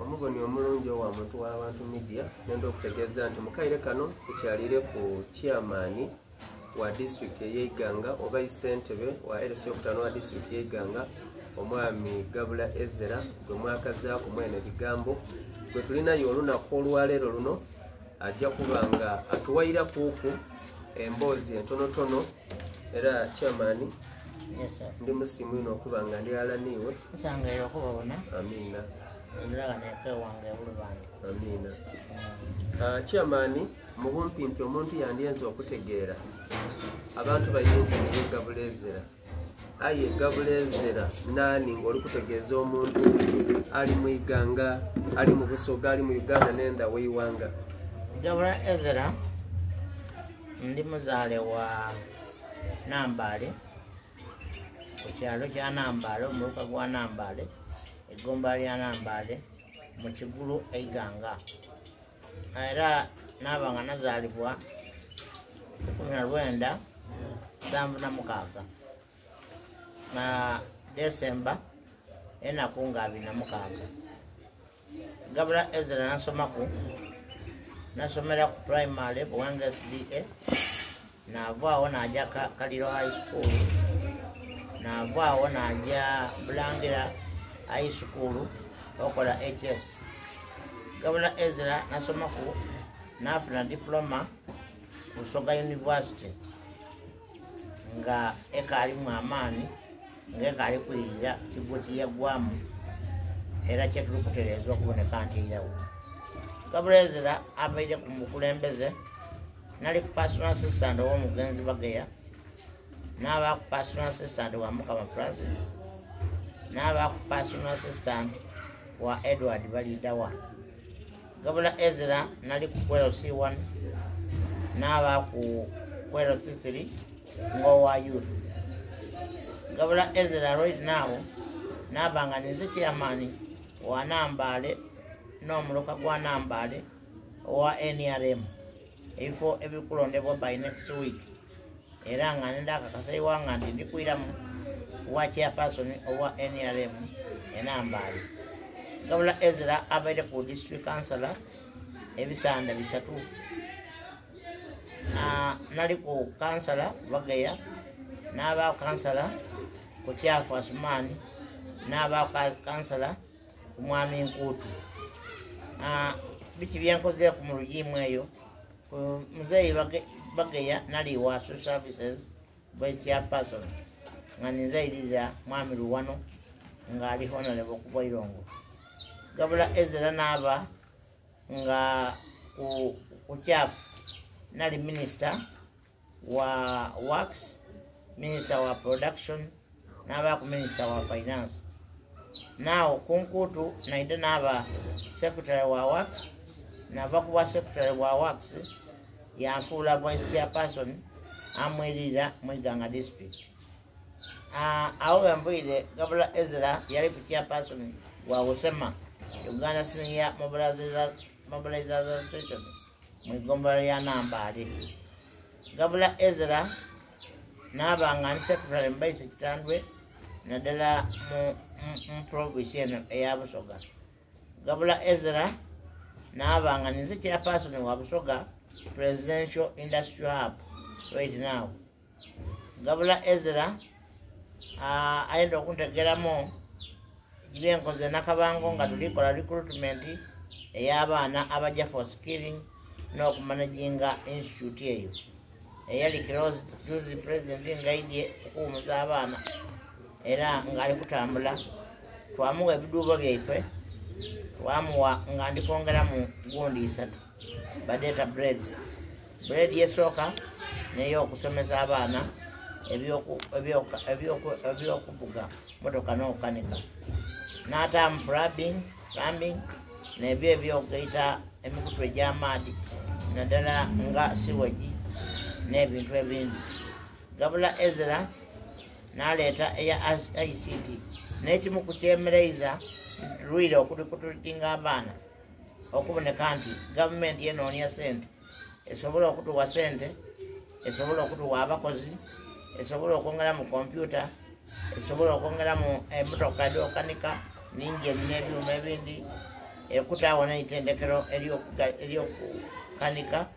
Omuboni omulungi owa Muntu wa Bantu Media, nenda okutegeeza nti mu kaire kano tukyaliireku chairman wa disitulikiti ey'e Iganga oba ssentebe wa LC okutaano wa disitulikiti y'e Iganga omwami Gabula Ezera gwe mwakazaaku mwene bigambo gwe tulinayo olunaku olwaleero luno ajja kuba nga atuwaira kuuku emboozi entonotono era chairman Yes, sir. ndi musiimu ino okuba nga ndi ghala niiwe. Nsangaire okubabona. Amiina. Ndiraga neka ewange ebulubandi. Amiina. Chairman, mu bumpimpi omuntu yandyenze okutegeera abantu baire nti niwe Gabula Ezera aye Gabula Ezera naani ng'oli kutegeeza omuntu ali mu Iganga, ali mu Busoga, ali mu Uganda nenda w'eiwanga. Gabula Ezera ndi muzaale wa Nambaale ku kyalo kya Nambaale, omuluka gwa Nambaale, eggomba lya Nambaale mu Kigulu Eiganga. Era naaba nga nazaalibwa 1976 na Desemba enaku nga 26. Gabula Ezra nasomaku, nasomera ku primary Buwenge SDA, navaawo naja Kaliro High School, navaawo naja Bulangira High School okola HS. Gabula Ezra nasomaku nafuna diploma ku Busoga University nga ekaalimu amaani, nga ekaali kwirira kigwo kyeyaggwamu era kyetuli kutereeza okuboneka nti eirawo. Gabula Ezra abaire ku mukulembeze, nali ku personal assistant ow'omugenzi Bageya, n'aba ku personal assistant wa Mukama Francis, n'aba ku personal assistant wa Edward Balidawa. Gabula Ezra nali ku Kwero C1, n'aba ku Kwero C3 ng'owa youth. Gabula Ezra right now n'aba nga ninze chairman wa Nambaale n'omuluka gwa Nambaale owa NRM, ebifo ebikulondebwa by next week, era nga nenda akakasa iwanga nti ndikwiramu wa chairperson owa NRM e Nambaale. Gabula Ezra abaire ku district councillor ebisanda 3. Nali ku kansala Bageya, n'aba kansala ku Kyafu Asumaani, n'aba kansala ku Mwami Nkuutu. Biki byenkozeeku mu lujiimu eyo? Ku muzeeyi Bageya nali wa social services vice chairperson nga ninzayirira Mwami Luwano ng'ali honorable okuva Irongo. Gabula Ezra n'aba nga ku Kyafu nali minister wa works, minister wa production, n'aba ku minister wa finance. Now ku Nkuutu naide n'aba secretary wa works, nava ku bwa secretary wa works yanfuula vice chairperson amwirira mu Iganga district. Awo bembwire Gabula Ezra yali ku chairperson wa USEMA, Uganda Senior Mobilizers Association mu iggombolola lya Nambaale. Gabula Ezra n'aba nga ndi secretary mu Baise Kitandwe naddala mu province eno eya Busoga. Gabula Ezra n'aba nga ninze chairperson wa Busoga Presidential Industrial Hub right now. Gabula Ezra ayenda okuntegeramu byenkoze Nakabango nga tulikola recruitment ey'abaana abajja for skilling n'okumanaginga institute eyo eyali closed juzi president ngaidye okuwumuza abaana era ng'ali kutambula. Twamuwa ebiduubo byaife, twamuwa nga ndikwongeramu gundi 3 badeeta breads. Bread esooka neyokusomesa abaana ebyokuvuga motoka n'okukanika, n'ataamu plumbing nebyo ebyokugaita emikutu egy'amaadi naddala nga sewage n'ebintu ebindi. Gabula Ezra n'aleeta eya ICT n'ekimu ku kyemeraiza tulwire okutulitinga abaana okuboneka nti gavumenti enoonya sente esobola okutuwa sente, esobola okutuwa abakozi, esobola okwongera mu kompyuta, esobola okwongera mu emotoka edyokanika ningi n'ebyuma ebindi. Ekutaawo n'eitendekero ery'okukanika.